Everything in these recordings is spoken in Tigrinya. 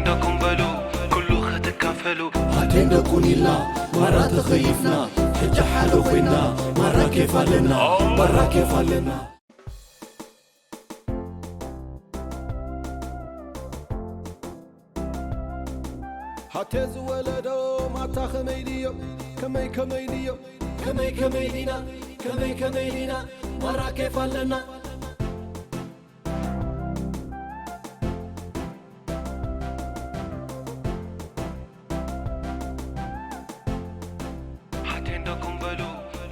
ደኩም በሉ ኩሉ ክትካፈሉ። ኣቴን ደቁን ኢልና ማራ ተኸይፍና፣ ሕጂ ሓደ ኮይና ማራ ኬፍ ኣለና፣ ማራ ኬፍ ኣለና። ሃቴ ዝወለዶ ማታ ከመይ ድዮም? ከመይ ከመይ ድዮም? ከመይ ከመይ ዲና? ከመይ ከመይ ዲና? ማራ ኬፍ ኣለና። ሓቴን ደኩም በሉ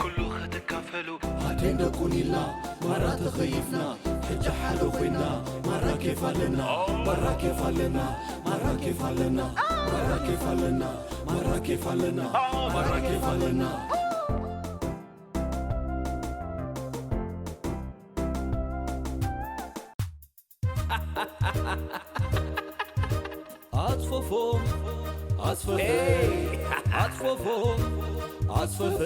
ኩሉ ክትካፈሉ። ሓቴን ደቁን ኢልና ማራ ተኸይፍና፣ ሕጂ ሓደ ኮይና ማራ ኬፍ ኣለና፣ ማራ ኬፍ ኣለና፣ ማራ ኬፍ ኣለና፣ ማራ ኬፍ ኣለና፣ ማራ ኬፍ ኣለና፣ ማራ ኬፍ ኣለና። ኣጽፈፎም ኣጽፈፈ ኣጽፈፎም ኣጽፈፈ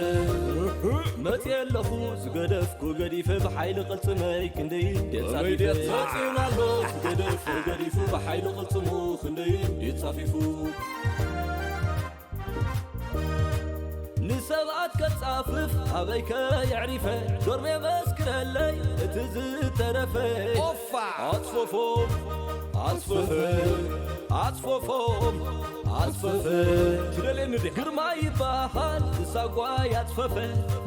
መጽየ ኣለኹ ዝገደፍኩ ገዲፈ ብሓይሊ ቅልጽመይ ክንደይ ደጻፊፈ መጽዩን ኣሎ ዝገደፍኩ ገዲፉ ብሓይሊ ቅልጽሙ ክንደይ ደጻፊፉ ንሰብኣት ከጻፍፍ ኣበይከ የዕሪፈ ዶርሜ መስክረለይ እቲ ዝተረፈ ኦፋ ኣጽፈፎ ኣጽፈፈ ኣጽፈፎም ኣጽፈፈ ትደልየኒ ዲኻ? ግርማ ይበሃል ክሳጓ ያጽፈፈ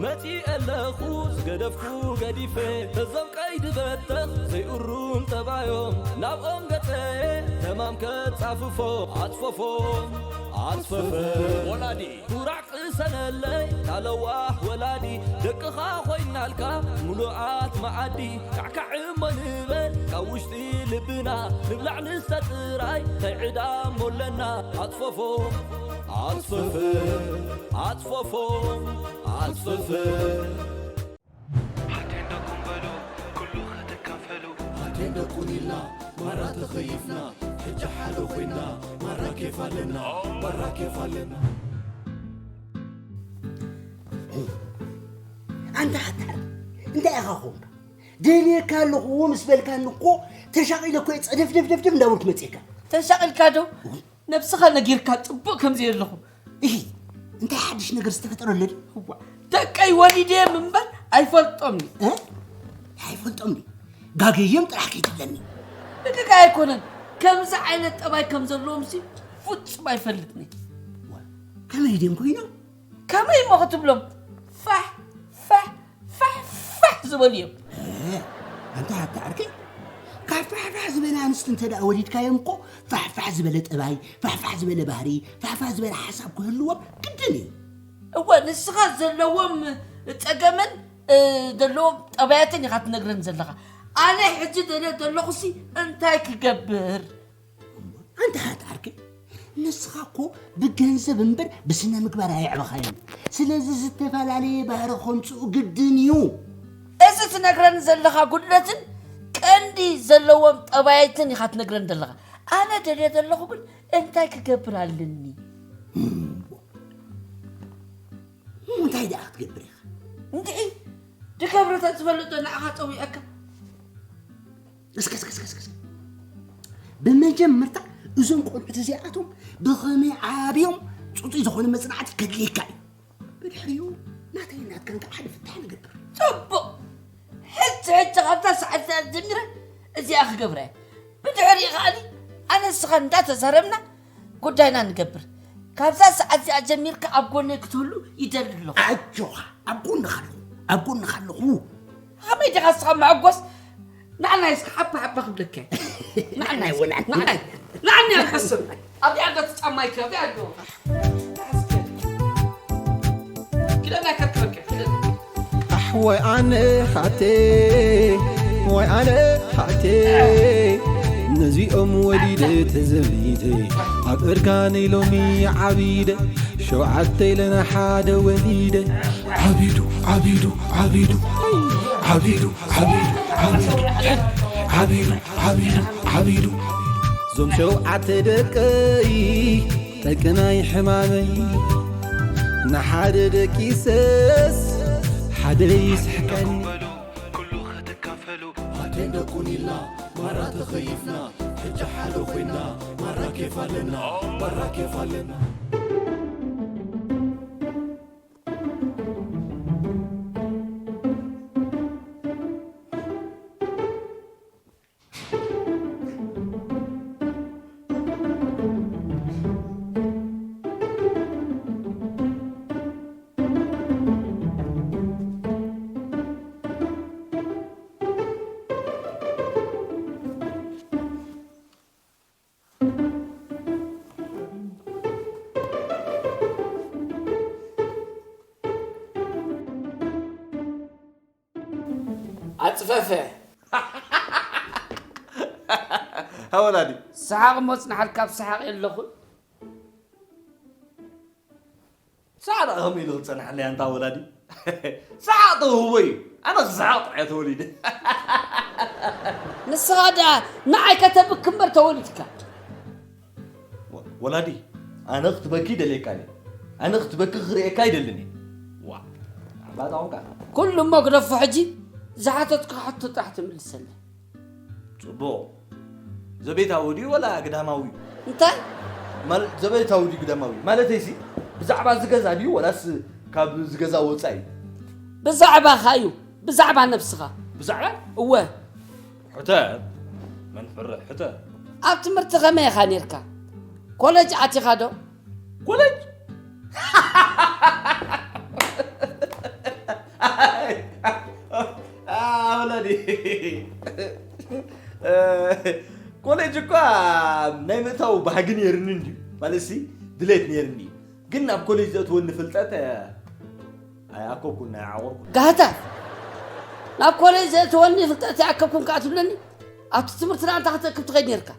መጺ ኣለኹ ዝገደፍኩ ገዲፈ እዞም ቀይዲ በተኽ ዘይእሩም ጠባዮም ናብኦም ገጸ ተማም ከጻፍፎ ኣጽፈፎም ኣጽፈፈ ወላዲ ኩራዕ ቅሰነለይ ታለዋህ ወላዲ ደቅኻ ኮይናልካ ሙሉኣት መዓዲ ካዕካዕ እሞ ንበል ካብ ውሽጢ ልብና ንብላዕ ንስተ ጥራይ ከይዕዳሞ ኣለና ኣጽፈፎ ኣጽፈፈ ኣጽፈፎ ኣጽፈፈ ሓቴን ደኩም በሉ ኩሉ ክትካፈሉ። ሓቴን ደቁን ኢልና ማራ ተኸይፍና፣ ሕጂ ሓደ ኮይና ማራ ኬፍ ኣለና፣ ማራ ኬፍ ኣለና። ኣንታ ሓታር እንታይ ኢኻ ኾንካ? ደልየካ ኣለኹ ምስ በልካኒ እኮ ተሻቒለ እኮ እየ ጸደፍደፍደፍደፍ እንዳበልኩ መጽየካ። ተሻቒልካ ዶ? ነብስኻ ነጊርካ ጽቡቕ ከም ዘየለኹ። እሂ፣ እንታይ ሓድሽ ነገር ዝተፈጠረ ኣሎ ድዩ? እዋ፣ ደቀይ ወሊደዮም እምበር ኣይፈልጦምኒ። እ? ኣይፈልጦምኒ። ጋገዮም ጥራሕ ከይትብለኒ። ብድጋ ኣይኮነን። ከምዚ ዓይነት ጠባይ ከም ዘለዎም ሲ ፍጹም ኣይፈልጥኒ። ዋ፣ ከመይ ድዮም ኮይኖም? ከመይ እሞ ክትብሎም? ፋሕ፣ ፋሕ፣ ፋሕ፣ ፋሕ ዝበሉ እዮም። እ፣ ኣንታ ኣታ ዓርከይ፣ ካብ ፋሕፋሕ ዝበላ ኣንስቲ እንተ ደኣ ወሊድካዮም እኮ፣ ፋሕፋሕ ዝበለ ጠባይ፣ ፋሕፋሕ ዝበለ ባህሪ፣ ፋሕፋሕ ዝበለ ሓሳብ ክህልዎም ግድን እዩ። እወ፣ ንስኻ ዘለዎም ጸገምን፣ እ፣ ዘለዎም ጠባያትን ኢኻ ትነግረኒ ዘለኻ። ኣነ ሕጂ ደልየ ዘለኹሲ እንታይ ክገብር? ኣንታ ሓት ዓርከይ፣ ንስኻ እኮ ብገንዘብ እምበር ብስነ ምግባር ኣየዕበኻዮን። ስለዚ ዝተፈላለየ ባህሪ ከምጽኡ ግድን እዩ። እዚ ትነግረኒ ዘለኻ ጉድለትን ቀንዲ ዘለዎም ጠባያትን ኢኻ ትነግረኒ ዘለኻ። ኣነ ደልየ ዘለኹ ግን እንታይ ክገብር ኣለኒ? እሞ እንታይ ደኣ ክትገብር ኢኻ? እንድዒ ድገብረ ተዝፈልጥ ዶ ንዓኻ ጸዊዐካ? እስከ፣ እስከ፣ እስከ፣ እስከ፣ እስከ። ብመጀመርታ እዞም ቆልዑት እዚኣቶም ብኸመይ ዓብዮም ጽጹይ ዝኾነ መጽናዕቲ ከድልየካ እዩ። ብድሕሪኡ ናተይን ናትካን ከዓ ሓደ ፍታሕ ንገብር። ጽቡቕ። ሕጂ፣ ሕጂ ካብታ ሰዓት እዚኣ ጀሚረ እዚኣ ክገብረ እየ። ብድሕሪኡ ከኣኒ ኣነ ንስኻ እንዳተዛረብና ጉዳይና ንገብር። ካብዛ ሰዓት እዚኣ ጀሚርካ ኣብ ጎነይ ክትህሉ ይደሊ ኣለኹ። ኣጆኻ፣ ኣብ ጎንኻ ኣለኹ፣ ኣብ ጎንኻ ኣለኹ። ከመይ ዲኻ ንስኻ መሐጎስ? ንዓናይ እስከ ሓባ ሓባ ክብለካ እየ። ንዓናይ፣ ንዓናይ፣ ወላ ንዓናይ፣ ንዓናይ። ንዓናይ ኣብ ሕስብ። ኣብዚኣ ዶ ትጻማይካ? ኣብዚኣ ዶ? ክደና ከርክረካ፣ ክደና። ኣሕ ወይ ኣነ ሃቴ ወይ ኣነ ሃቴ ነዚኦም ወሊደ ተዘሚተ ኣብ እርጋነይ ሎሚ ዓቢደ ሸውዓተ ኢለን ሓደ ወሊደ ዓቢዱ ዓቢዱ ዓቢዱ ዓቢዱ ዓቢዱ ዓቢዱ ዓቢዱ ዓቢዱ ዓቢዱ ዞም ሸውዓተ ደቀይ ጠቅናይ ሕማመይ ንሓደ ደቂሰስ ሓደ ይስሕቀኒ ኣቴን ደቁን ኢልና ማራ ተኸይፍና ሕጂ ሓደ ኮይና ማራ ኬፍ ኣለና፣ ማራ ኬፍ ኣለና። ኣጽፈፈ። ኣወላዲ። ሰሓቕ እሞ ጽናሓልካ ኣብ ሰሓቕ የለኹን። ሰሓቕ ደኣ ከመይ ኢሉ ክጸንሓለይ ኣንታ ኣወላዲ? ሰሓቕ ተውህቦ እዩ። ኣነ ክሰሓቕ ጥራይ ተወሊደ። ንስኻ ደኣ ንዓይ ከተብክ እምበር ተወሊድካ። ወ-፣ ወላዲ፣ ኣነ ክትበኪ ደልየካ እየ። ኣነ ክትበኪ ክርእየካ ኣይደልን እየ። ዋ፣ ኣባጣ ኾንካ። ኩሉ እሞ ግደፎ ሕጂ፣ ዝሓተትኩ ሕቶ ጥራሕ ትምልሰለይ። ጽቡቕ። ዘቤታዊ ድዩ ወላ ግዳማዊ? እንታይ? ማል-፣ ዘቤታዊ ድዩ ግዳማዊ? ማለተይሲ፣ ብዛዕባ እዚ ገዛ ድዩ ወላስ ካብ እዚ ገዛ ወጻኢ? ብዛዕባኻ እዩ፣ ብዛዕባ ነብስኻ። ብዛዕባ? እወ። ሕተት፣ መን ፍርሕ፣ ሕተት። ኣብ ትምህርቲ ከመይ ኢኻ ኔርካ? ኮለጅ ኣቲኻ ዶ? ኮለጅ? ኣውላዲ። ኮለጅ እኳ ናይ ምእታው ባህጊ ነይርኒ እንድዩ። ማለትሲ ድሌት ነይርኒ እዩ። ግን ናብ ኮሌጅ ዘእትወኒ ፍልጠት፣ እ፣ ኣይኣከብኩን፣ ኣይዓወርኩን። ጋህታ! ናብ ኮሌጅ ዘእትወኒ ፍልጠት ኣይኣከብኩን ከኣ ትብለኒ? ኣብቲ ትምህርቲ ደኣ እንታይ ክትእክብ ትኸይድ ነርካ?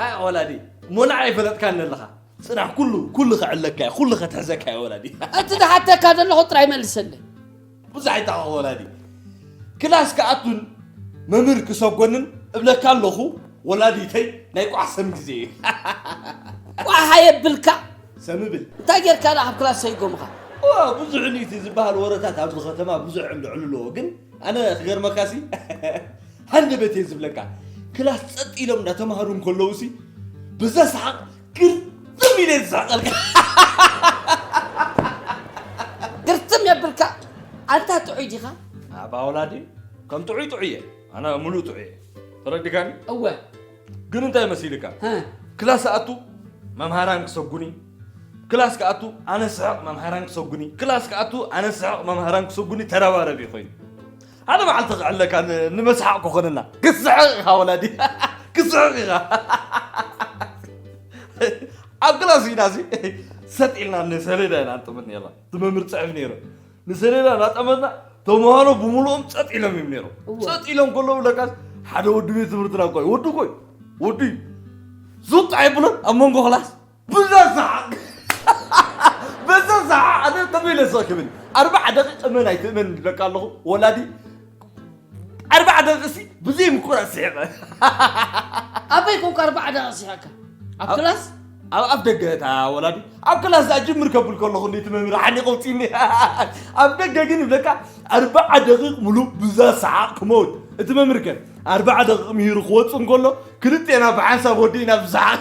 ኣይ ወላዲ፣ እሞ ንዓይ ኣይፈለጥካን ኣለኻ። ጽናሕ፣ ኩሉ፣ ኩሉ ከዕለካ እየ፣ ኩሉ ከትሕዘካ እየ ወላዲ። እቲ ዝሓተካ ዘለኹ ጥራይ መልሰለይ። ብዙሕ ኣይተሓቕ ወላዲ። ክላስ ክኣቱን መምህር ክሰጎንን እብለካ ኣለኹ፣ ወላዲተይ ናይ ቋሕ ሰም ግዜ እዩ። ቋሕ ኣየብልካ። ሰም እብል። እንታይ ጌርካ ደኣ ካብ ክላስ ሰይጎምኻ? ኦ፣ ብዙሕ ንይቲ ዝበሃል ወረታት ኣብዚ ከተማ ብዙሕ ዕልዕል ኣለዎ፣ ግን ኣነ ክገርመካሲ፣ ሃንደበት እየ ዝብለካ። ክላስ ጸጥ ኢሎም እንዳተማሃሩ እንከለውሲ፣ ብዘስሓቕ ግርም ኢለ ዝስሕቐልካ። ግርም የብልካ። ኣንታ ጥዑይ ዲኻ? ኣባ ወላዲ፣ ከም ጥዑይ ጥዑይ እየ። ኣነ ምሉእ ጥዑይ እየ። ተረዲካኒ? እወ። ግን እንታይ መሲልካ? ሀ። ክላስ ኣቱ መምሃራን ክሰጉኒ፣ ክላስ ክኣቱ ኣነ ስሕቕ መምሃራን ክሰጉኒ፣ ክላስ ክኣቱ ኣነ ስሕቕ መምሃራን ክሰጉኒ ተረባረቢ ኮይኑ። ሓደ መዓልቲ ክዕለካ ን-፣ ንመስሓቕ ክኾነና። ክስሕቕ ኢኻ ወላዲ። ክስሕቕ ኢኻ። ኣብ ክላስ ኢና ሲ ሰጥ ኢልና ንሰሌዳ ኢና ንጥምት ነርና። እቲ መምህር ጽሕፍ ነይሩ። ንሰሌዳ እናጠመትና ተምሃሮ ብምሉኦም ጸጥ ኢሎም እዮም ነይሮም። እወ። ጸጥ ኢሎም ከለዉ ለካስ ሓደ ወዲ ቤት ትምህርትና እኮ እዩ። ወዲ እኮ እዩ። ወዲ እዩ። ዙጥ ኣይብሎን ኣብ መንጎ ክላስ። ብዘሰሓቕ፣ ብዘሰሓቕ ኣነ ከመይ ኢለ ስቕ ክብል? ኣርብዓ ደቂቕ እመን ኣይትእመን ይብለካ ኣለኹ። ወላዲ ኣርብዓ ደቂቕሲ ብዘይ ምቁራጽ ስሒቐ። ኣበይ ኮንካ ኣርብዓ ደቂቕ ስሒቕካ? ኣብ ኣብ፣ ክላስ? ኣብ ኣፍ ደገ እታ ወላዲ። ኣብ ክላስ ደኣ ጅምር ከብል ከለኹ እንዴት መምህር ሓኒቕ ኣውጺእኒ። ኣብ ደገ ግን ይብለካ ኣርብዓ ደቂቕ ሙሉእ ብዘሰሓቕ ክመውት። እቲ መምህር ከ ኣርብዓ ደቂቕ ምሂሩ ክወጽእ እንከሎ ክልቴና ብሓንሳብ ወዲእና ብሰሓቕ።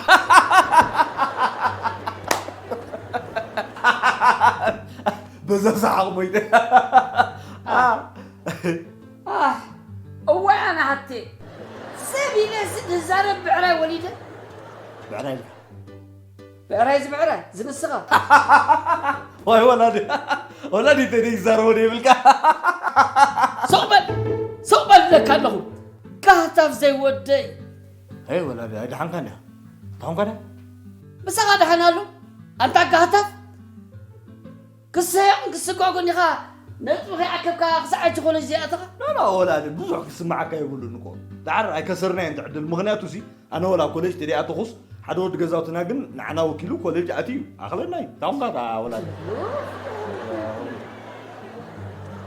በዛ ሰሓቕ ሞይተ። ኣህ፣ እዋይ ኣነ ሃብቴ። ሰብ ኢለ ዝዛረብ ብዕራይ ወሊደ። ብዕራይ ኢልካ? ብዕራይ እዚ ብዕራይ፣ እዚ ንስኻ። ዋይ ወላዲ፣ ወላዲ ተደይ ይዛረቦ ዶ ይብልካ? ስቕ በል፣ ስቕ በል እብለካ ኣለኹ። ጋህታፍ ዘይወደይ። ኣይ ወላዲ፣ ኣይደሓንካን ዲኻ? ደሓንካ ዲኻ? ምሳኻ ደሓን ኣሎ? ኣንታ ጋህታፍ? ክሰየቕን ክስጓጎን ኢኻ ነጥቢ ከይኣከብካ ክሳዕ ሕጂ ኮለጅ ዘይኣተኻ? ላ፣ ላ፣ ወላዲ፣ ብዙሕ ክስምዓካ የብሉን እኮ። ደሓር ኣይከሰርናዮን እቲ ዕድል። ምኽንያቱሲ፣ ኣነ ወላ ኮሌጅ ተደይኣተኹስ፣ ሓደ ወዲ ገዛውትና ግን ንዓና ወኪሉ ኮሌጅ ኣትዩ ኣኽለና እዩ። ታኹምካ እታ ወላዲ።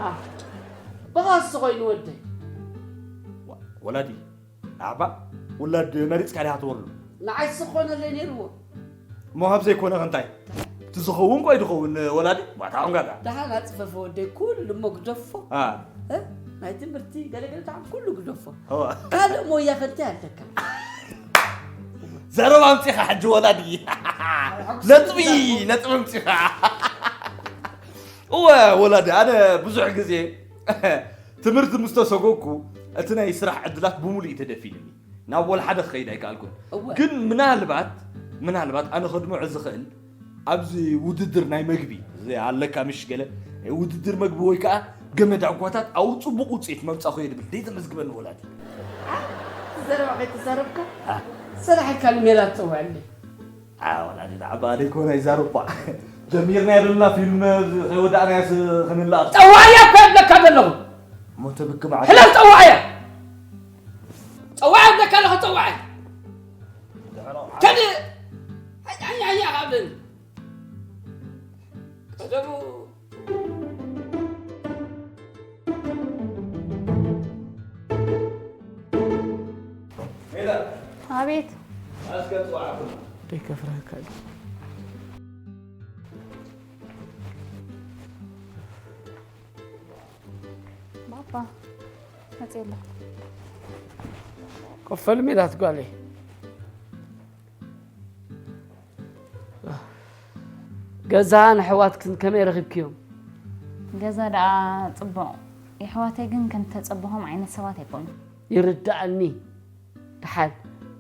ኣህ፣ ብኻስ ኮይኑ ወደይ። ወ-፣ ወላዲ፣ ኣባ፣ ውላድ መሪጽካ ዲኻ ትወሉ? ንዓይ ስኾነለይ ነይርዎ። እሞ ካብ ዘይኮነ ከ እንታይ? እቲ ዝኸውን ቆይ ድኸውን ወላዲ? ባታ ኾንካ እታ። ደሓን ኣጽፈፈ ወደይ፣ ኩሉ እሞ ግደፎ። ኣ። እ? ናይ ትምህርቲ ገለገለ ደሓን ኩሉ ግደፎ። እዋ። ካልእ ሞያ ከ እንታይ ኣለካ? ዘረባ ኣምጺኻ ሕጂ ወላዲ። ነጥቢ፣ ነጥቢ ኣምጺኻ። እወ ወላዲ፣ ኣነ ብዙሕ ግዜ ትምህርቲ ምስ ተሰጎግኩ፣ እቲ ናይ ስራሕ ዕድላት ብምሉእ እዩ ተደፊኑኒ። ናብ ወላ ሓደ ክኸይድ ኣይከኣልኩን። እወ። ግን ምናልባት፣ ምናልባት ኣነ ከድምዖ ዝኽእል ኣብዚ ውድድር ናይ መግቢ፣ እዚ ኣለካ ምሽ ገለ፣ ውድድር መግቢ ወይ ከዓ ገመድ ኣጓታት ኣብኡ ጽቡቕ ውጽኢት መምጻእኩ እየ ድብል። ደይ ተመዝግበኒ ወላዲ። ዘረባ ከይተዛረብካ አ። ሰራሕካ ንሜላ ትጸውዐኒ። አ፣ ወላዲ ንዓባ ደይኮነ ይዛረባ። ጀሚርና የብልና ፊልም ከይወዳእናስ ክንላእ። ጸዋዕያ እኮ የብለካ ዘለኹ። እሞ ተብክ መዓት። ሕለፍ ጸዋዕያ። ጸዋዕያ የብለካ ኣለኹ ጸዋዕያ። ከድ-፣ ኣይ፣ ኣይ፣ ኣይ፣ ኣይ፣ ኣብለኒ። ቀደሙ። ሜላት፣ ኣቤት። ኣስከ ጽዋዕኩም። ደይከፍረካ እዩ። ባባ፣ መጽእ ኣለኹ። ኮፍ በል ሜላት ጓለይ። ገዛ ንኣሕዋትክን ከመይ ረኺብክዮም? ገዛ ደኣ ጽቡቕ። የሕዋተይ ግን ከም ተጸበኹም ዓይነት ሰባት ኣይኮኑን። ይርድኣኒ። ደሓን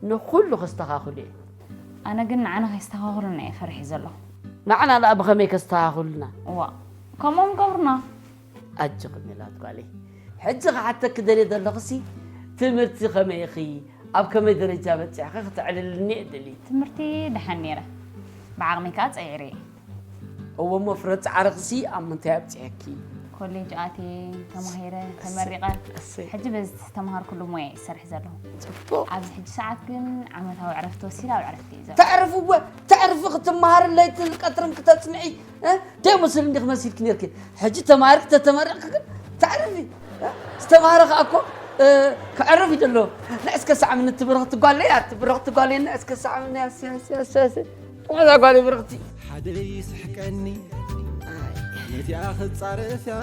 ንኹሉ ከስተኻኽሉ እየ። ኣነ ግን ንዓና ከይስተኻኽሉና እየ ፈሪሐ ዘለኹ። ንዓና ደኣ ብኸመይ ከስተኻኽሉና? እዋእ፣ ከምኦም ገብሩና። ኣጆኺ ሜላት ጓለይ። ሕጂ ክሓተኪ ደልየ ዘለኹሲ ትምህርቲ ከመይ ኢኺ? ኣብ ከመይ ደረጃ በጺሕኺ ክተዕልልኒ እየ ደሊ። ትምህርቲ ደሓን ነይረ። ብዓቕመይ ከኣ ጸዒረ እየ። እወ እሞ ፍረ ጻዕርኽሲ ኣብ ምንታይ ኣብጺሐኪ? ኮሌጅ ኣትየ፣ ተማሂረ፣ ተመሪቐ። እሰይ። ሕጂ በዚ ዝተምሃርኩሉ ሞያ እየ ዝሰርሕ ዘለኹ። ጽቡቕ። ኣብዚ ሕጂ ሰዓት ግን ዓመታዊ ዕረፍቲ ወሲደ ኣብ ዕረፍቲ እየ ዘለኹ። ተዕርፊ እወ፣ ተዕርፊ ክትመሃሪ ለይትን ቀትርን ክተጽንዒ፣ እ? ደይ መስል እንዲኽ መሲልኪ ነይርኪ። ሕጂ ተማሂርኪ ተተመሪቕኪ ግን ተዕርፊ። እ? ዝተማህረ ከኣ እኮ፣ እ፣ ክዕርፍ እዩ ዘሎ። ንዕስከ ሳዕምኒ ትብርኽቲ ጓለይ፣ ኣቲ ብርኽቲ ጓለይ፣ ንዕስከ ሳዕምኒ፣ ያስ፣ ያስ፣ ያስ፣ ያስ። ዋዛ ጓለይ ብርኽቲ። ሓደ ይስሕቀኒ፣ ነቲኣ ክጻረፍያ፣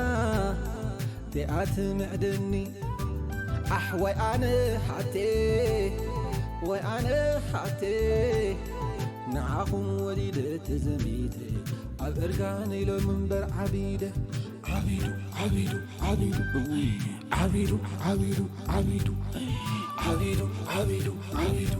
እቲኣ ትምዕድኒ። ኣሕ፣ ወይ ኣነ ሓቴ፣ ወይ ኣነ ሓቴ፣ ንዓኹም ወሊደ ተዘሚተ፣ ኣብ እርጋን ኢሎም እምበር ዓቢደ። ዓቢዱ፣ ዓቢዱ፣ ዓቢዱ፣ ዓቢዱ፣ ዓቢዱ፣ ዓቢዱ፣ ዓቢዱ፣ ዓቢዱ፣ ዓቢዱ።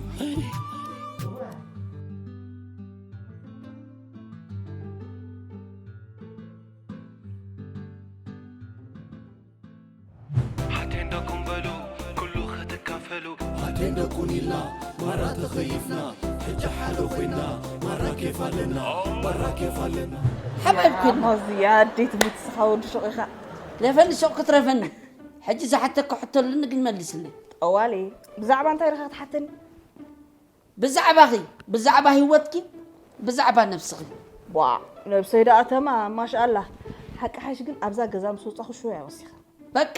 ሓቴንደኩም በሉ ኩሉ ክትካፈሉ። ሓቴንደኩን ኢልና ማራ ተኸይፍና፣ ሕጂ ሓደ ኮይና ማራ ኬፍ ኣለና፣ ማራ ኬፍ ኣለና። ሓባይብ ኮይና። ኣማዚ፣ ኣዴት ምትስኻ ወዲ ሹቕ ኢኻ። ለፈኒ ሹቕ ክትረፈኒ። ሕጂ ዝሓተኩ ሕቶ ኣለኒ ግን መልስለይ። ጠዋሊ፣ ብዛዕባ እንታይ ኢኻ ክትሓተኒ? ብዛዕባኺ፣ ብዛዕባ ህይወትኪ፣ ብዛዕባ ነብስኺ። ቧዕ፣ ነብሰይ ደኣ ተማ፣ ማሻኣላህ። ሓቂ ሓይሽ ግን ኣብዛ ገዛ ምስ ወጻኹ ሽወያ ወሲኸ። በቃ፣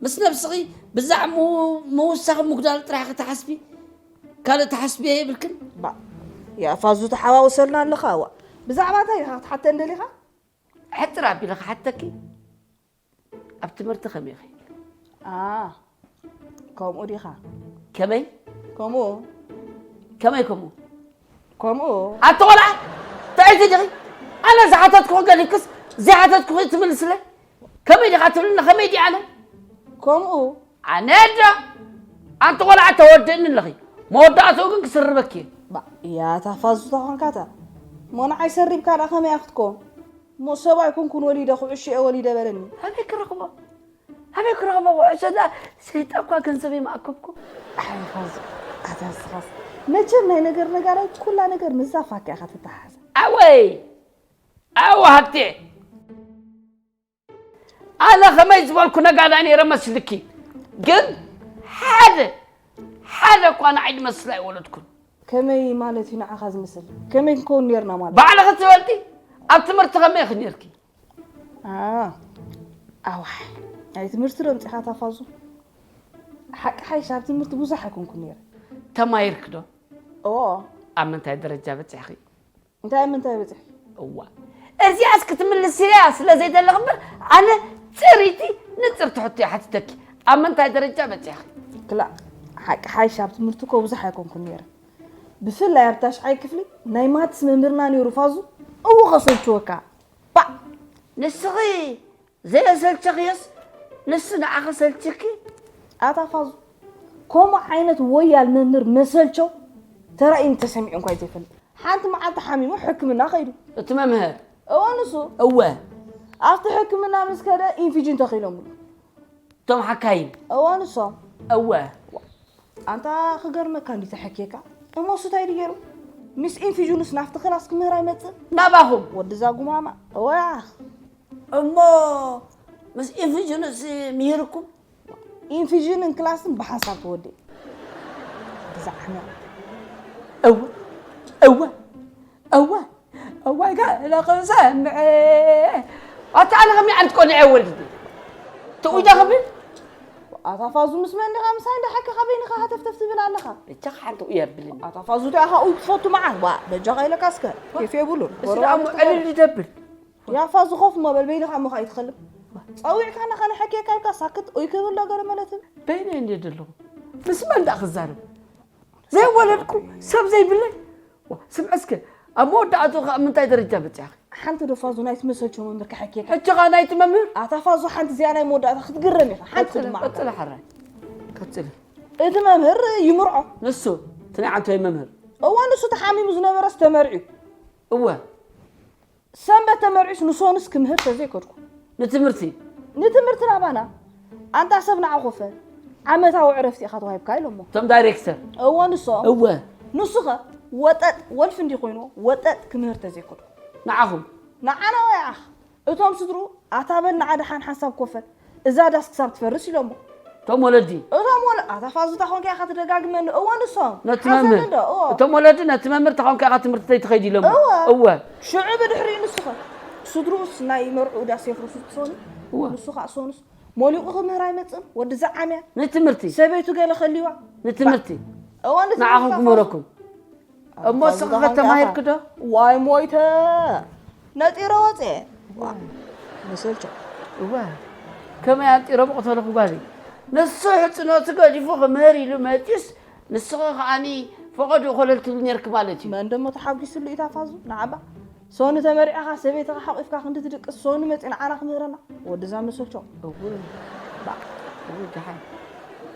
ምስ ነብስኺ ብዛዕባ ምው-፣ ምውሳኽ ምጉዳል ጥራሕ ኢኺ ትሓስቢ? ካልእ ትሓስብዮ የብልክን? ባእ፣ ያ ፋዙ ተሓዋውሰልና ኣለኻ፣ ዋእ። ብዛዕባ እንታይ ኢኻ ክትሓተኒ ደሊኻ? ሕጽር ኣቢለ ክሓተኪ፣ ኣብ ትምህርቲ ከመይ ኢኺ? ኣ፣ ከምኡ ዲኻ? ከመይ? ከምኡ። ከመይ ከምኡ? ከምኡ። ኣቲ ቆልዓ፣ ጥዕይቲ ዲኺ? ኣነ ዝሓተትኩኺ ገዲፍክስ፣ ዘይሓተትኩኺ ትምልስለ? ከመይ ዲኻ ትብልኒ? ከመይ ድየ ኣነ? ከምኡ። ኣነ ዶ? ኣንቲ ቆልዓ ተወድእኒ ኣለኺ። መወዳእትኡ ግን ክስርበኪ እየ። ባ፣ ያታ ፋዙ ተኾንካታ። እሞ ንዓይ ሰሪብካ ደኣ ከመይ እያ ክትኮን? እሞ ሰብኣይ ኮንኩን ወሊደ፣ ኩዕሾ እየ ወሊደ በለኒ። ኣበይ ክረኽቦ? ኣበይ ክረኽቦ ኩዕሾ? እዛ ሰይጣን እኳ ገንዘበይ መኣከብኩ። ኣይ ፋዙ፣ ኣታ ንስኻስ። መቸም ናይ ነገር ነጋዳይ ኩላ ነገር ምስዛ ፋኪ ኢኻ ትተሓሓዛ። ኣወይ! ኣወ ሃብቴ! ኣነ ከመይ ዝበልኩ ነጋዳይ ነይረ መስልኪ? ግን ሓደ፣ ሓደ እኳ ንዓይ ዝመስል ኣይወለድኩን። ከመይ ማለት እዩ ንዓኻ ዝመስል? ከመይ ክንከውን ነይርና ማለት? ባዕልኺ ትፈልጢ፣ ኣብ ትምህርቲ ከመይ ኢኺ ነይርኪ? ኣ፣ ኣዋሕ፣ ናይ ትምህርቲ ዶ ኣምጺኻ ታፋዙ? ሓቂ ሓይሽ ኣብ ትምህርቲ ብዙሕ ኣይኮንኩን ነይረ። ተማሂርኪ ዶ? ኦ። ኣብ ምንታይ ደረጃ በጺሕኺ? እንታይ ኣብ ምንታይ በጺሕኪ? እዋ። እዚኣስ ክትምልስያ ስለ ዘይደለኺ እምበር፣ ኣነ ጽሪቲ ንጽርቲ ሕቶ እየ ሓቲተኪ። ኣብ ምንታይ ደረጃ በጺሕኺ? ክላእ፣ ሓቂ ሓይሽ ኣብ ትምህርቲ እኮ ብዙሕ ኣይኮንኩን ነይረ። ብፍላይ ኣብ ታሽዓይ ክፍሊ ናይ ማትስ መምህርና ነይሩ ፋዙ። እው ከሰልችወካ። ባዕ! ንስኺ ዘየሰልቸኽዮስ ንሱ ንዓኺ ሰልችኪ? ኣታ ፋዙ፣ ከምኡ ዓይነት ወያል መምህር መሰልቸው ተራእዩን ተሰሚዑ እንኳ እዩ ዘይፈልጥ። ሓንቲ መዓልቲ ሓሚሙ ሕክምና ከይዱ። እቲ መምህር? እወ ንሱ። እወ። ኣብቲ ሕክምና ምስ ከደ ኢንፊጅን ተኺሎምሉ። እቶም ሓካይም? እወ ንሶም። እወ። ኣንታ ክገርመካ እንዲ ተሐኬካ እሞ እሱ እንታይ ድገሩ? ምስ ኢንፊጅኑስ ናፍቲ ክላስ ክምህር ኣይመጽእ? ናባኹም? ወድዛ ጉማማ። እወ። እሞ ምስ ኢንፊጅኑስ ምሂርኩም? ኢንፊጅንን ክላስን ብሓንሳብ ተወዲእ። ወድዛ ዓመር። እወ። እወ። እወ። እዋይ ጋለ ክሰምዐ። ኣታ ኣነ ከመይ ዓይነት ቆልዐ ወልዲ? ትውጃ ክብል? ኣታ ፋዙ ምስ መን ዲኻ? ምሳይ እንዳ ሓኪኻ በይንኻ ሃተፍተፍ ትብል ኣለኻ። እቻ ሓንቲ እየ ብልን። ኣታ ፋዙ ዲኻ ኡይ ትፈቱ መዓት? ዋ፣ በጃኻ ኢለካ እስከ። ኬፍ የብሉን። እሱ ደኣ እሞ ዕልል ይደብል። ያ ፋዙ ኮፍ እሞ በል በይንኻ እሞ ከኣ ይትኸልም። ጸዊዕካ ናኻ ንሐኪካ ኢልካ ሳክት ኡይ ክብል ዶ ገለ ማለት እዩ? በይነይ እንድየ ዘለኹ። ምስ መን ደኣ ክዛረብ? ዘይወለድኩ ሰብ ዘይብለይ? ዋ፣ ስምዒ እስከ፣ ኣብ መወዳእትኡ ኸኣ ምንታይ ደረጃ በጺሕኺ? ሓንቲ ዶ ፋዙ ናይቲ መሰልቸው መምህር ክሓኪየካ። ሕጂ ኸኣ ናይቲ መምህር? ኣታ ፋዙ ሓንቲ እዚኣ ናይ መወዳእታ ክትግረም ኢኻ። ሓንቲ ቀጽሊ፣ ድማ ቀጽሊ ሓራይ። ቀጽሊ። እቲ መምህር ይምርዖ። ንሱ፣ እቲ ናይ ዓንቶይ መምህር። እወ፣ ንሱ ተሓሚሙ ዝነበረስ ተመርዕዩ። እወ። ሰንበት ተመርዒስ ንሶንስ ክምህር ተዘይከድኩ። ንትምህርቲ? ንትምህርቲ ናባና። ኣንታ ሰብ ንዓ ኮፈ። ዓመታዊ ዕረፍቲ ኢኻ ተዋሂብካ ኢሎሞ። እቶም ዳይሬክተር? እወ ንሶም። እወ። ንሱኸ ወጠጥ ወልፊ እንዲ ኮይንዎ ወጠጥ ክምህር ተዘይከድኩ። ንዓኹም? ንዓና ወይ ዓኽ? እቶም ስድሩ ኣታ በል ንዓ ደሓን ሓንሳብ ኮፈ። እዛ ዳስ ክሳብ ትፈርስ ኢሎሞ። እቶም ወለዲ? እቶም ወለ-፣ ኣታ ፋዙ፣ እታ ኾንካ ኢኻ ትደጋግመኒ። እወ ንሶም። ነቲ ሓሰብ መምህር? እንዶ፣ እወ። እቶም ወለዲ ነቲ መምህር እታ ኾንካ ኢኻ ትምህርቲ ዘይትኸይድ ኢሎሞ። እወ። እወ። ሽዑ ብድሕሪኡ ንስኸ? ስድሩኡስ ናይ መርዕኡ ዳስ የፍርሱ ትሶኑ? እወ። ንሱ ኸኣ ሶኑስ ሞሊቑ ክምህር ኣይመጽእን። ወዲ ዘዓምያ። ንትምህርቲ? ሰበይቱ ገለ ከልዩዋ። ንትምህርቲ? እወ፣ ንትምህርቲ ንዓኹም ፋዙ። ክምህረኩም? እሞ ንስኺ ኸ ተማሂርኪ ዶ? ዋይ ሞይተ! ነጢረ ወፅየ። ዋ፣ መሰልቸው። እወ፣ ከመይ ኣንጢሮም ቕተልኹ ጓለይ? ንሱ ሕፅኖቱ ገዲፉ ክምህር ኢሉ መፂኡስ፣ ንስኺ ኸኣኒ ፈቐድኡ ኮለል ትብሊ ነይርኪ ማለት እዩ። መን ደሞ ተሓጒስሉ እዩ ታፋዙ? ንዓባ ሶኒ ተመሪዕኻ ሰበይትኻ ሓቒፍካ ክንዲ ትድቅስ ሶኒ መፂኡ ንዓና ክምህረና? ወድዛ መሰልቸው። እወ። ባዕ። እወ፣ ደሓን።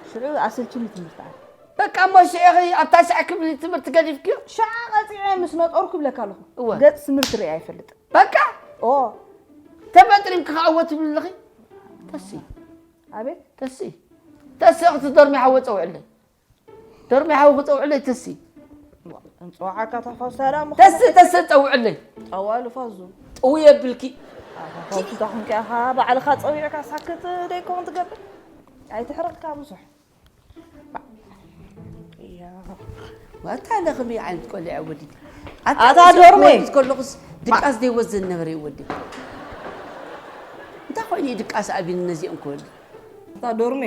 ሽዑ ኣሰልችኒ ትምህርቲ ኣነ። በቃ እሞ ሽዑ ኢኺ ኣብ ታሽዓይ ክፍሊ ትምህርቲ ገዲፍክዮ? ሽዓ ቀጺዐ ምስ ነጠርኩ እብለካ ኣለኹ። እወ። ገጽ ትምህርቲ ርእየ ኣይፈልጥን። በቃ? ኦ። ተፈጥሪምኪ ከኣ እወ ትብሊ ኣለኺ? ተሲ። ኣቤት? ተሲ። ተሲ እኽቲ ዶርሚ ሓወ ጸውዕለይ። ዶርሚ ሓወ ክጸውዕለይ ተሲ። እንጽዋዓካ ታፋሱ ታዲያ ምዃኑ ተሲ፣ ተሲ ጸውዕለይ። ጠዋሉ ፋዙ። ጥውይ የብልኪ። ኣታ ፋዙ ታኹንኪ ኣኻ ባዕልኻ ጸዊዕካ ሳክት ደይከውን ትገብር። ኣይትሕረቕካ ብዙሕ። ዋታ ኣነ ከመይ ዓይነት ቆልዓ ወሊድ? ኣታ ኣታ ዶርሜ። ወሊድ ከለኹስ ድቃስ ዘይወዘን ነበረ ይወዲ። እንታይ ኮይኑ እዩ ድቃስ ኣቢኒ ነዚኦም ክወልድ? ኣታ ዶርሜ።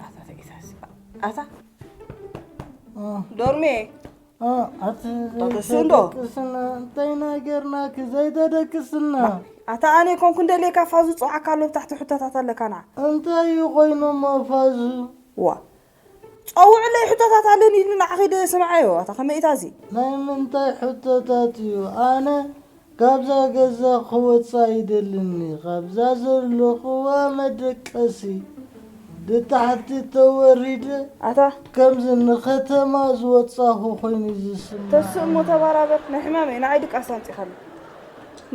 ኣታ ተቂሳሲ። ኣታ እ። ዶርሜ። እ፣ ኣቲ ታደሱ እንዶ? ዘይተደቅስና እንታይ ነገርናኪ ዘይተደቅስና? ኣታ ኣነ ኮንኩ እንደልየካ ፋዙ ጽውዓካ ኣሎ ብታሕቲ ሕቶታት ኣለካና። እንታይ እዩ ኮይኑሞ ፋዙ? ዋ። ጸውዕለይ ሕቶታት ኣለኒ ኢሉ ንዓኺ ዶ የስምዓዮ? ኣታ ከመይ ኢታ እዚ? ናይ ምንታይ ሕቶታት እዩ? ኣነ ካብዛ ገዛ ክወጽእ ኣይደልን። ካብዛ ዘለኽዋ መደቀሲ ብታሕቲ ተወሪደ ኣታ ከምዚ ንኸተማ ዝወጻኹ ኮይኑ እዩ ዝስምዓኒ። ተስእ እሞ ተባራበር፣ ናይ ሕማመይ ንዓይ ድቃስ ኣምጺኻለይ።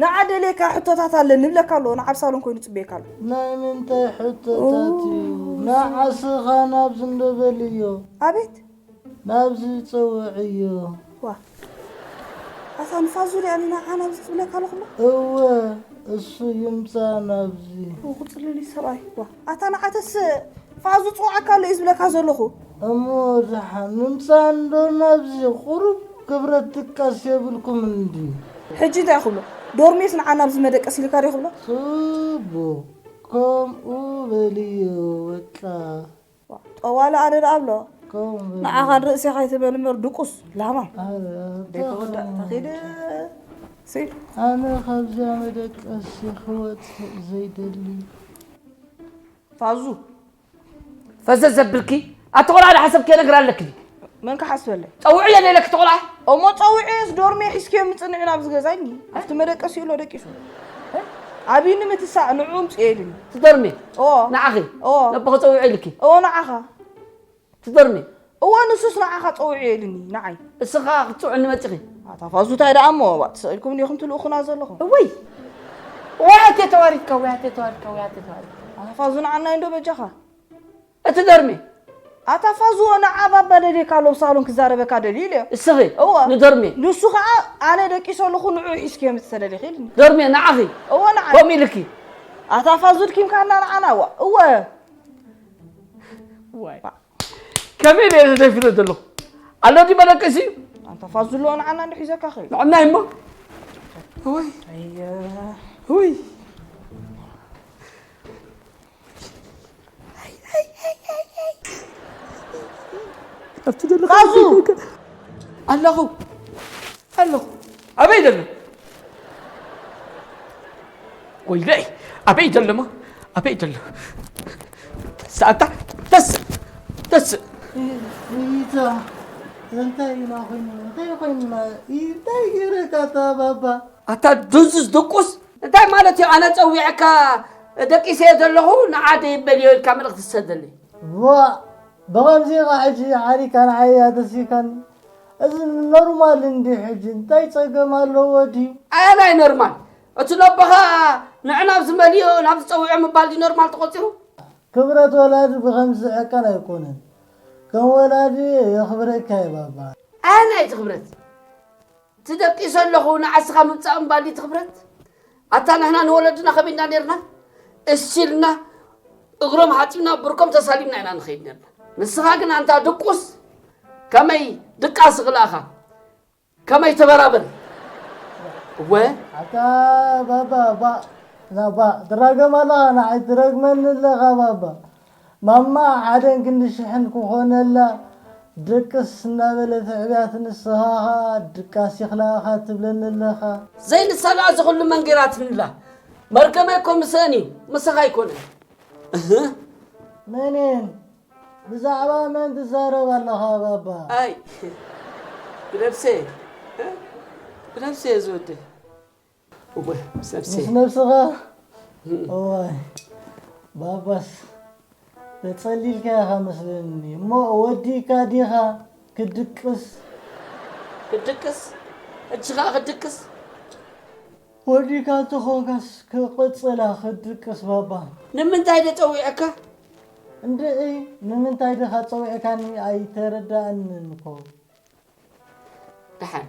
ንዓ ደልየካ ሕቶታት ኣለኒ ይብለካ ኣሎ፣ ንዓ ኣብ ሳሎን ኮይኑ ይጽበየካ ኣሎ። ናይ ምንታይ ሕቶታት እዩ? ኦ፣ ንዓስኻ ናብዚ እንዶ በልዮ። ኣቤት። ናብዚ ጸውዕዮ። ዋ። ኣታ ንፋዙ ድኣ ንዓኻ ናብዚ ትብለካ ኣለኹ እሞ? እወ፣ እሱ ይምጻእ ናብዚ። ኦ፣ ክጽልል እዩ ሰብኣይ። ዋ። ኣታ ንዓተስ ፋዙ ጽውዓካ ኣሎ እዩ ዝብለካ ዘለኹ። እሞ ደሓን ምምጻእ እንዶ ናብዚ ቁሩብ ክብረት ድቃስ የብልኩምን ድዩ? ሕጂ እንታይ ክብሎ? ዶርሜስ ንዓ ናብዚ መደቀሲ ኢልካ ድዩ ክብሎ? ጽቡቕ። ከምኡ በልዮ በቃ። ጠዋለ ኣነ ደኣ እብሎ። ከምኡ በልዮ። ንዓኻ ንርእስኻ ኣይትበል እምበር ድቁስ ላማ። ኣረ፣ ደይከወዳ ተኺድ። ሲ። ኣነ ካብዚኣ መደቀሲ ክወጽእ ዘይደሊ። ፋዙ። ፈዘዝ ዘብልኪ፣ ኣቲ ቆልዓ ሓሰብ ከነግር ኣለኪ። መን ክሓስበለይ? ጸውዕዮ ኢለኪ ትቆልዓ። እሞ ጸውዕዮስ ዶርሜ ሒዝክዮ ምጽንዕን ኣብዚ ገዛኒ ኣብቲ መደቀሲ ኣሎ ደቂሱ። ኣብይኒ ምትሳእ ንዕኡ ምጽኤ ኢልኒ። ትደርሜ ኦ ንዓኺ ኦ ነቦኺ ጸውዕዮ ኢልኪ። ኦ ንዓኻ ትደርሜ እወ ንሱስ ንዓኻ ጸውዕዮ ኢልኒ ንዓይ። እስኻ ክትጽውዕኒ መጺኺ። ኣታ ፋዙ እንታይ ደኣ እሞ ዋ፣ ተሰኢልኩም ዲኹም ትልእኹና ዘለኹም? እውይ ወይ ኣቴ ተዋሪድካ ወይ ኣቴ ተዋሪድካ ወይ ኣቴ ተዋሪድካ። ኣታ ፋዙ ንዓናይ እንዶ በጃኻ። እቲ ደርሜ ኣታ ፋዙ ንዓ ባባ ደልየካ ኣሎ ኣብ ሳሎን ክዛረበካ ደልዩ ኢለ። እስኺ እወ ንደርሜ ንሱ ኸዓ ኣነ ደቂሰ ኣለኹ ንዑ ሒዝክዮ ምጽእ ተደሊኺ ኢልኒ። ደርሜ ንዓኺ እወ ንዓ ከምኡ ኢልኪ። ኣታ ፋዙ ድኪምካና ንዓና ዋ እወ። ከመይ ኢለ እየ ተደፊነ ዘለኹ? ኣሎ ድዩ መደቀሲ? ኣንታ ፋዙ ኣሎ ንዓና እንዶ ሒዘካ ኸይዱ። ንዕናይ እሞ ወይ ኣየ ወይ ኣብቲ ዘለኹ ፋዙ! ኣለኹ ኣለኹ ኣበይ ዘሎ? ወይለይ ኣበይ ዘሎማ ኣበይ ዘሎ? ተስእ ኣታ ተስእ ተስእ እይታ እንታይ ኢና ኮይንና እንታይ ኮይንና እንታይ ገይረካ ኣታ ባባ ኣታ ድንዙዝ ድቁስ እንታይ ማለት እዩ? ኣነ ጸዊዐካ ደቂሰ እየ ዘለኹ ንዓ ደይበልዮ ኢልካ መልእኽቲ ትሰደለይ። ዋ ብኸምዚ ኢኻ ሕጂ ሓሪካ ንዓይ ኣተሲካኒ። እዚ ኖርማል እንድዩ ሕጂ እንታይ ጸገም ኣለዎ ድዩ? ኣየናይ ኖርማል? እቲ ነቦኻ ንዑ ናብዚ መሊኦ ናብዚ ጸዊዖ ምባል ድዩ ኖርማል ተቖጺሩ? ክብረት ወላዲ ብኸምዚ ዝዕቀን ኣይኮነን። ከም ወላዲ የኽብረካ እየ ባባ። ኣየናይ እቲ ክብረት? ትደቂሰ ኣለኹ ንዓስኻ ምምጻእ ምባል ድዩ እቲ ክብረት? ኣታ ንሕና ንወለድና ከመይ ኢና ኔርና? እስ ኢልና እግሮም ሓጺብና ብርኮም ተሳሊምና ኢና ንኸይድ ኔርና። ንስኻ ግን ኣንታ ድቁስ ከመይ ድቃስ እኽልኣኻ? ከመይ ተበራበር እወ ኣታ ባባ ባ ናባ ትራገም ኣለኻ ንዓይ ትረግመኒ ኣለኻ ባባ ማማ ሓደን ክንዲ ሽሕን ክኾነላ ድቅስ እናበለት ኣዕብያት ንስኻ ኸኣ ድቃስ ይኽላእኻ ትብለኒ ኣለኻ ዘይንሳ ደኣ እዚ ኩሉ መን ጌራትንላ መርገመይ እኮ ምስአን እዩ ምሳኻ ኣይኮነን እህ መንን ብዛዕባ መን ትዛረብ ኣለኻ ባባ? ኣይ ብነብሰ ብነብሰ ዝወደ እወ ምስ ነብሰ ምስ ነብስኻ እዋይ ባባስ ተጸሊልካ ኢኻ መስለኒ እሞ ወዲእካ ዲኻ ክድቅስ ክድቅስ ሕጂ ኸኣ ክድቅስ ወዲካ ተኾንካስ ክቕጽላ ክትድቅስ ባባ። ንምንታይ ዶ ጸዊዐካ? እንድዒ ንምንታይ ድኻ ጸዊዕካኒ ኣይተረዳእንን እኮ። ደሓን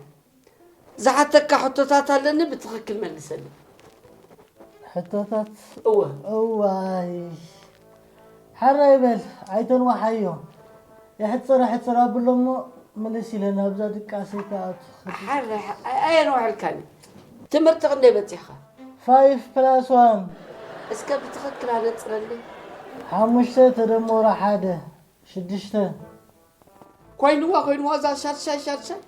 ዝሓተካ ሕቶታት ኣለኒ ብትኽክል መልሰለይ። ሕቶታት? እወ። እዋይ ሓራይ በል ኣይተንዋሓዮ። የሕጽር ኣሕጽር ኣብሎ እሞ ምልስ ኢለ ናብዛ ድቃሰይ ክኣቱ። ሓረ ኣየንውሐልካኒ ትምህርቲ ክንደይ በጺሕኻ? ፋይፍ ፕላስ ዋን። እስከ ብትኽክል ኣነጽረለይ። ሓሙሽተ ተደመሮ ሓደ ሽዱሽተ። ኮይንዋ ኮይንዋ እዛ ሻድሻይ ሻድሻይ።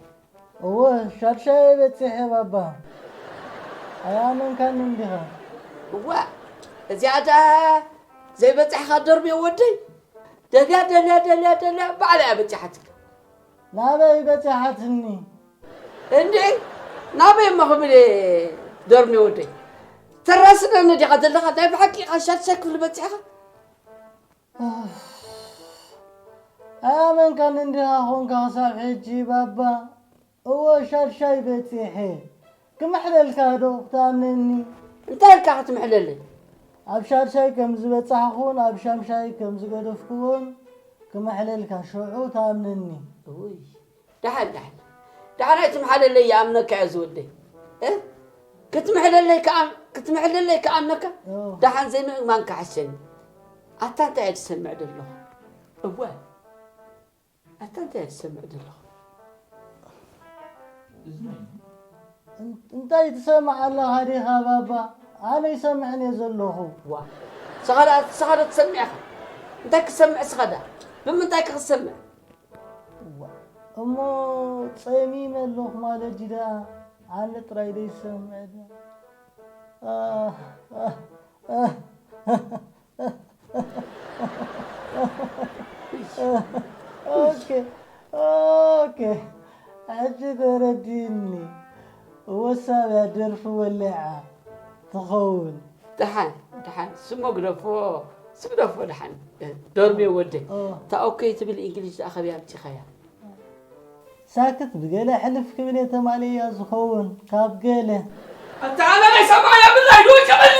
እወ ሻድሻይ በጺሐ ባባ። ኣያመንካኒ እንዲኻ። እዋ እዚኣ ደኣ ዘይበጻሕኻ ዶርሜ ወደይ ደልያ ደልያ ደልያ ደልያ ባዕላ እያ በጺሓትካ። ናበይ በጺሓትኒ? እንዴ ናበይ እሞ ክብል እየ ዶርሜ ወደይ? ተራስነኒ ዲኻ ዘለኻ? ናይ ብሓቂ ኢኻ ሻድሻይ ክፍሊ በጺሕኻ? ኣያመንካኒ እንዲኻ ኾንካ ክሳብ ሕጂ ባባ። እወ ሻድሻይ በጺሐ። ክምሕለልካ ዶ ክትኣምነኒ? እንታይ ኢልካ ክትምሕለለይ? ኣብ ሻድሻይ ከም ዝበጻሕኹን ኣብ ሻምሻይ ከም ዝገደፍኩዎን ክምሕለልካ ሽዑ ትኣምነኒ። እውይ ደሓን ደሓን ደሓን ኣይትምሓለለይ ይኣምነካ እየ ዝወደይ። እ? ክትምሕለለይ ክኣ- ክትምሕለለይ ክኣምነካ እወ። ደሓን ዘይምእማን ክሓሸኒ። ኣታ እንታይ እየ ዝሰምዕ ዘለኹ? እወ ኣታ እንታይ ትሰምዕ ዘለኻ? እንታይ ትሰምዕ ኣለኻ ዲኻ ባባ? ኣነ ይሰምዕን እየ ዘለኹ። ዋ ንስኻ ደኣ ንስኻ ዶ ትሰምዕ ኢኻ? እንታይ ክትሰምዕ ንስኻ ደኣ? ብምንታይ ከ ክትሰምዕ? እሞ ጸሚመ ኣለኹ ማለት ድዩ ደኣ? ኣነ ጥራይ ዶ ይሰምዕ ደኣ? ኦኬ ኦኬ፣ ሕጂ ተረዲኒ። ወሳብ እያ ደርፊ ወሊዓ ትኸውን። ደሓን፣ ደሓን፣ ስሞ ግደፎ፣ ስግደፎ ደሓን። እ፣ ዶርሜ ወደይ። ኦ። እታ ኦኬ ትብል እንግሊዝ ደኣ ከበይ ኣምጺኻያ? ሳክት ብገለ ሕልፍ ክብል እየ ተማልእያ ዝኸውን፣ ካብ ገለ። ኣታ ኣበይ ሰማይ የብላይ፣ ውጭ በል!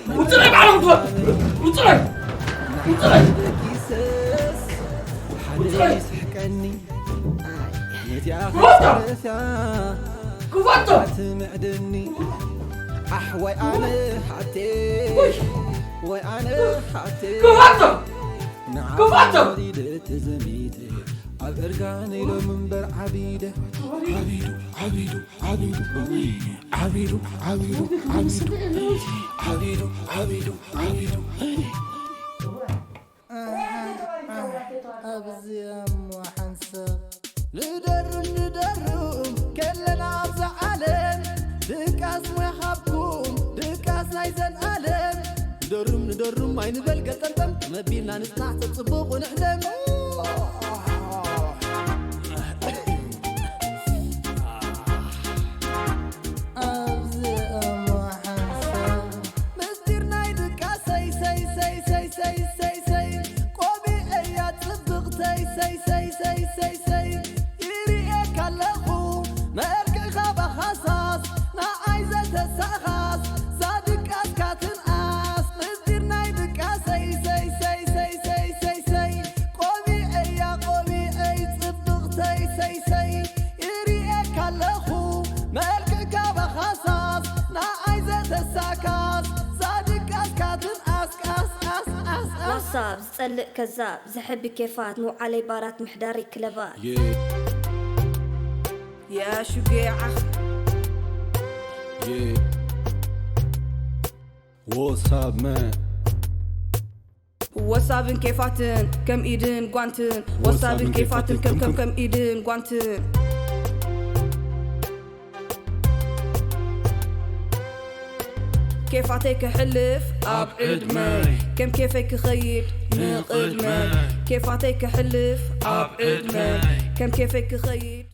ውፅእ በይ ባዕልኹም ትወ-፣ ውፅእ በይ። ውፅእ በይ። ውፅእ በይ። ክፈቶ። ክፈቶ። ኣሕ ወይ ኣነ ሓቴ፣ ወይ ኣነ ሓቴ። ክፈቶ። ንዓ ክፈቶ። ወሪደ ተዘሚተ፣ ኣብ እርጋን ኢሎም እምበር ዓቢደ። ዓቢዱ፣ ዓቢዱ፣ ዓቢዱ፣ ዓቢዱ፣ ዓቢዱ፣ ዓቢዱ፣ ዓቢዱ፣ ዓቢዱ። ኣብዚ እሞ ሓንሳብ ንደርም ንደርም ከለና ኣብዛ ዓለም፣ ድቃስ ሞያ ሃብኩም ድቃስ ናይዘን ዓለም። ንደርም ንደርም ኣይንበል ገጠምጠም፣ መቢልና ንጽናዕ ተጽብቑ ንሕደም። ኣብዚ እሞ ሓንሳብ ምስጢር ናይ ድቃሰይ ሰይ ሰይ ሰይ ሰይ ሰይ ሰይ፣ ቆቢዐያ ጽብቕተይ ሰይ ሰይ ሰይ ሰይ ሰይ፣ ይርእየካ ኣለኹ መልክዕኻ ብሃሳስ፣ ንዓይ ዘተሳኻስ ዛድቃስካ ትንኣስ። ምስጢር ናይ ድቃሰይ ሰይ ሰይ ሰይ ሰይ ሰይ ሰይ፣ ቆቢዐያ ቆቢዐይ ጽብቕተይ ሰይ ሰይ፣ ይርእየካ ኣለኹ መልክዕካ ብሃሳስ፣ ንዓይ ዘተሳካስ ዛድቃስካ ትንኣስ። ቃስ ቃስ ቃስ ቃስ። ላሳብ ዝጸልእ ከዛብ፣ ዝሕቢ ኬፋት፣ ምውዓለይ ባራት፣ ምሕዳረይ ክለባት። Yeah. Yeah, ሹጌ ዓኽ። Yeah. What's up, man? ወሳብን ኬፋትን ከም ኢድን ጓንትን፣ ወሳብን ወሳብን ኬፋትን ከም ከም ኬፋትን ከም ኢድን ጓንትን። ኬፋተይ ክሕልፍ ኣብ ዕድመይ፣ ከም ኬፈይ ክኸይድ ንቕድመይ። ኬፋተይ ክሕልፍ ኣብ ዕድመይ፣ ከም ኬፈይ ክኸይድ